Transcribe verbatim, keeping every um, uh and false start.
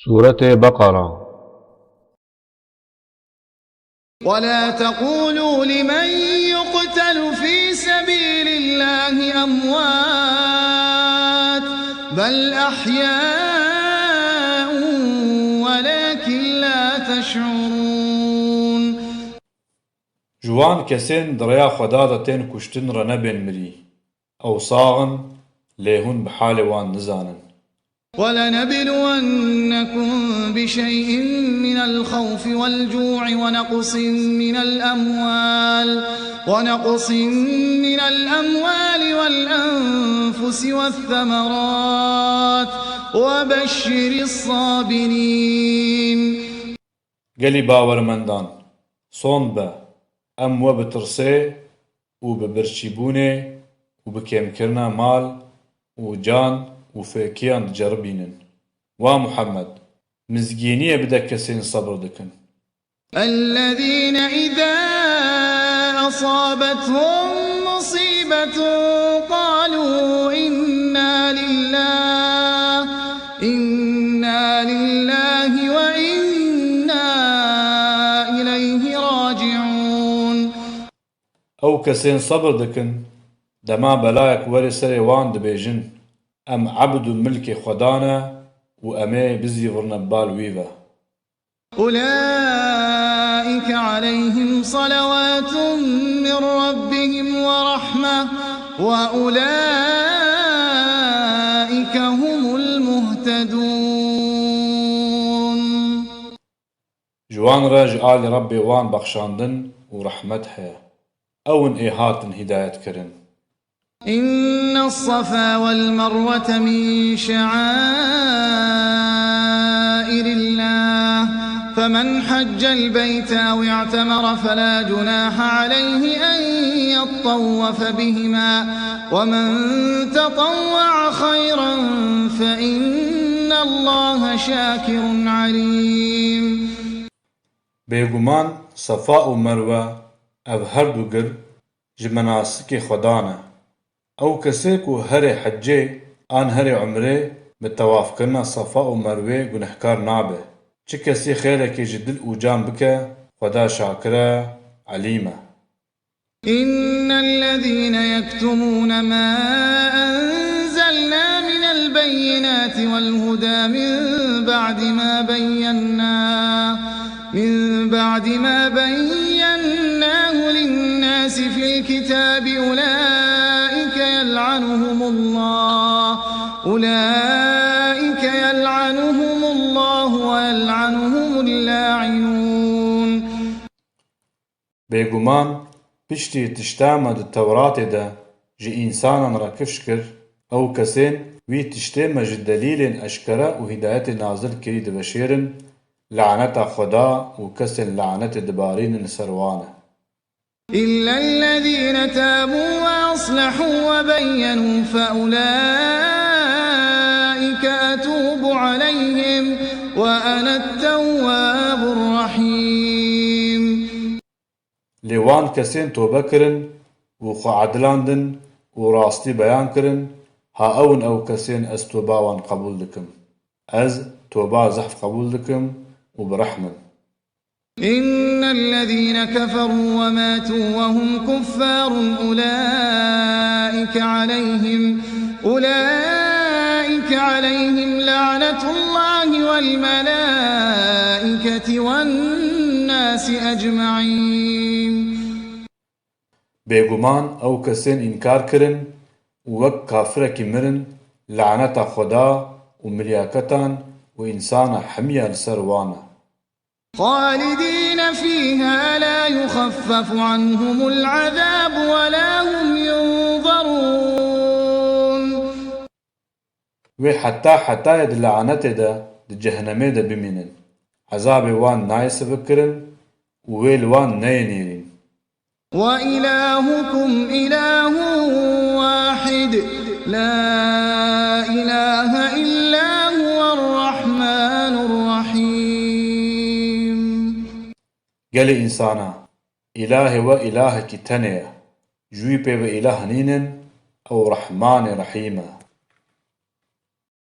Sûretê Beqera. ولا تقولوا لمن يقتل في سبيل الله أموات بل أحياء ولكن لا تشعرون. Ji wan kesên di rêya Xweda de tên kuştin re nebên mirî. Ew sax in, lê hûn bi halê wan nizanin. ولنبلونكم بشيء من الخوف والجوع ونقص من الأموال ونقص من الأموال والأنفس والثمرات وبشر الصابرين. Gelî bawermendan, son be, em we bi tirsê û bi birçîbûnê û bi kêmkirina mal û can û fêkiyan diceribînin. Wa Muhammed, mizgîniyê bide kesên sebir dikin. الذين إذا أصابتهم مصيبة قالوا إنا لله إنا لله وإنا إليه راجعون. Ew kesên sebir dikin, dema belayek were serê wan dibêjin, em ebd û milkê Xweda ne û em ê bizîvirine bal wî ve. أولئك عليهم صلوات من ربهم ورحمة وأولئك هم المهتدون. Ji wan re ji alî Rebbê wan bexşandin û rehmet heye. Ew in ê hatin hîdayetkirin. إن الصفا والمروة من شعائر الله فمن حج البيت أو اعتمر فلا جناح عليه أن يطوف بهما ومن تطوع خيرا فإن الله شاكر عليم. Bêguman Sefa û Merwe, ev her du gir, ji menasikê Xweda ne. Ew kesê ku herê hecê an herê umrê bi tewafkirina Sefa û Merwê gunehkar nabe. Çi kesî xêrekê ji dil û can bike, Xweda şakir e, elîm e. إن الذين يكتمون ما أنزلنا من البينات والهدى من بعد ما بيناه من بعد ما بيناه للناس في الكتاب أولئك يلعنهم الله أولئك يلعنهم الله ويلعنهم اللاعنون. Bêguman, piştî tişta me di Tewratê de ji însanan re kifş kir, ew kesên wî tiştê me ji delîlên eşkere û hîdayetê nazil kirî diveşêrin, laneta Xweda û kesên lanetê dibarînin li ser wan e. إلا الذين تابوا وأصلحوا وبينوا فأولئك أتوب عليهم وأنا التواب الرحيم. Lê wan kesên tobe kirin û xwe edilandin û rastî beyan kirin, ha ew in ew kesên ez toba wan qebûl dikim. Ez toba zehf qebûl dikim û bi rehm im. إن الذين كفروا وماتوا وهم كفار أولئك عليهم أولئك عليهم لعنة الله والملائكة والناس أجمعين. Bêguman ew kesên înkar kirin û wek kafirekî mirin, laneta Xweda û milyaketan û însana hemiya li ser wan e. خالدين فيها لا يخفف عنهم العذاب ولا هم ينظرون. Wê heta hetayê di lanetê de di cehenemê de bimînin. Ezabê wan nayê sivikkirin û wê li wan neyê nêrîn. وإلهكم إله واحد لا إله إلا هو الرحمن الرحيم. Gelê însana, îlahê we îlahekî tenê ye. Ji wî pê ve îlah nînin, ew Rehman ê Rehîm e.